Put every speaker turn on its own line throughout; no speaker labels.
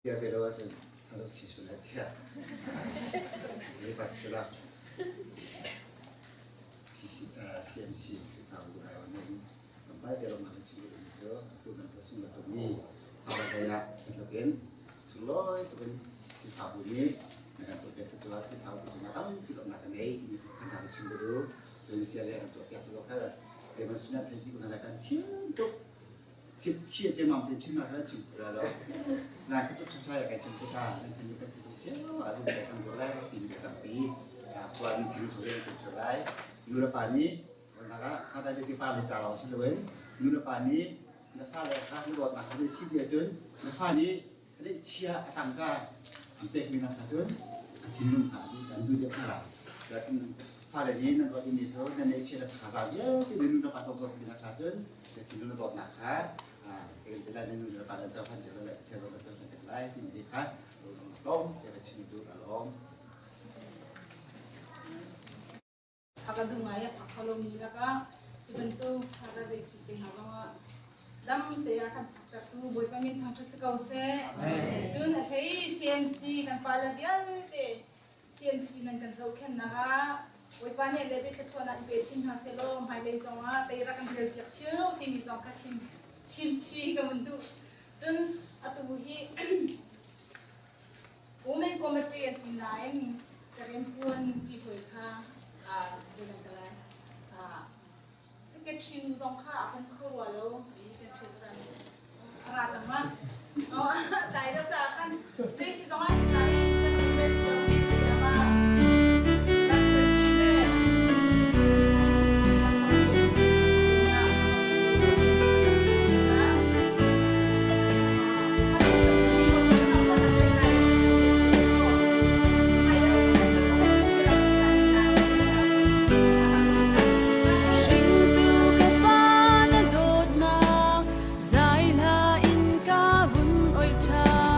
Bia ve lo ahcun a zoh chih sual lai tiah zeipa sila CMC Khrihfabu aiawh nih tlawmpal te lawmnak chim duhmi cu atu bantuk sunglawi tukmi fale lei ah bantuk in sunglawi tuk in Khrihfabu nih na kan tuahpiak tu cungah Khrihfabu cungah tampi lawmhnak kan ngei timi kan hna chim ka duh. Cun sia le kan tuahpiak tu zong kha zeiman sunan thei ti ko hna kan thiam tuk Thia ciammam te chim na chim kho lai lo. Nain kha tluk ṭhaṭha kan chim tikah nan thin kan ti tuk cio ah zung kan ruah lai ti mi tampi khua nan thin chu kan ṭha lai. Nu le pa nih nak ah fa le ti pa le ca lawng si loin nu le pa nih na fale kha na dawtnak kha si ti ahcun na fa nih chia a tangka an pekmi na kha cun a thinlung kha an duh deuh hna lai. Fale nih nan ruah dingmi cu nan neihchiat a thazaang vialte na nu na pa dawtmi na kha cun na thinlung na dawtnak kha zeitin lai na nu na pa nan cohlan deuh lai Pathian zong nan cohlan deuh lai timi kha lawm te va chim duh ka lawm.
Phak a duh ngai a phak kho lomi lakah hi bantuk paradise te hna zongah dam te ah kan phaktertu Bawipa min thangṭhat si ko seh. Cun a hlei CMC kan pale vialte CMC nan kan zohkhenhnak ah Bawipa nih le thluachuahnak in pe chin hna sehlaw hmailei zongah tei rak kan relpiak cio timi zong kha chim chim chi ka vun duh. Cun atu hi Women Committee an ti nain ka rianṭuan ṭi hawi kha zeidan ka lai secretary nu zong kha a um kho rua lo i kan treasurer a ra cang ma tlai deuh caah khan zei si zong ah hika i kan investor siama
Hringtu ka pa na dawtnak zai hla in ka vun oih ṭhan.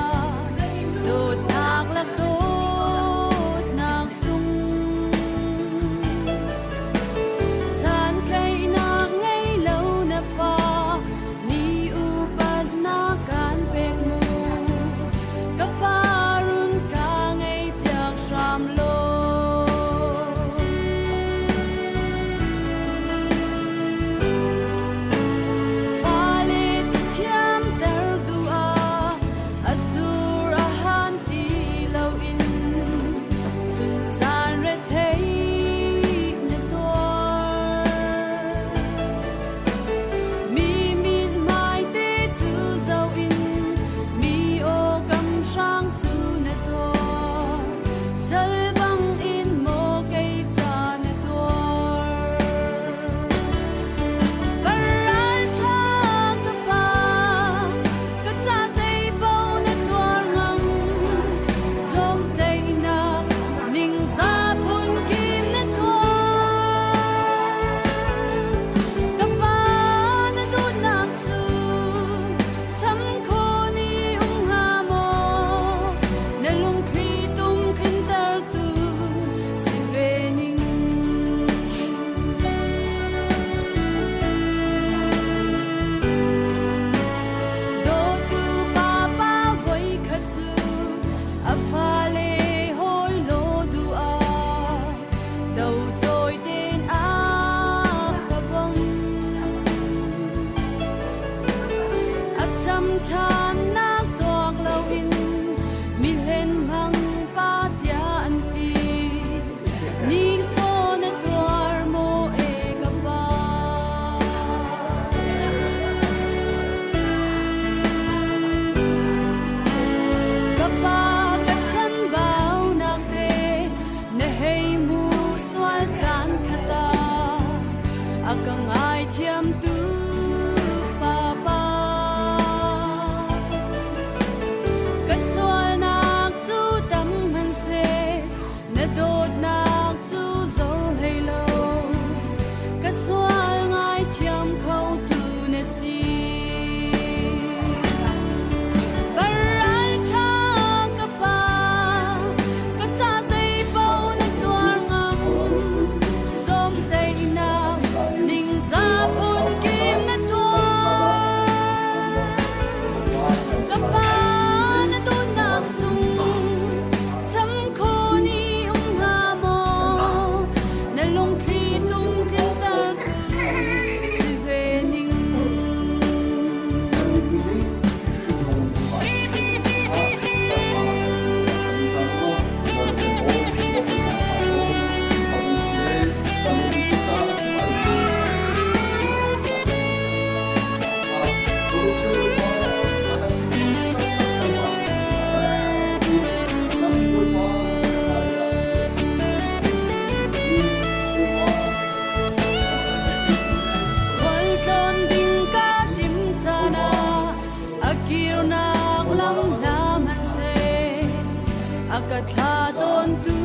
A ka thla tawntu.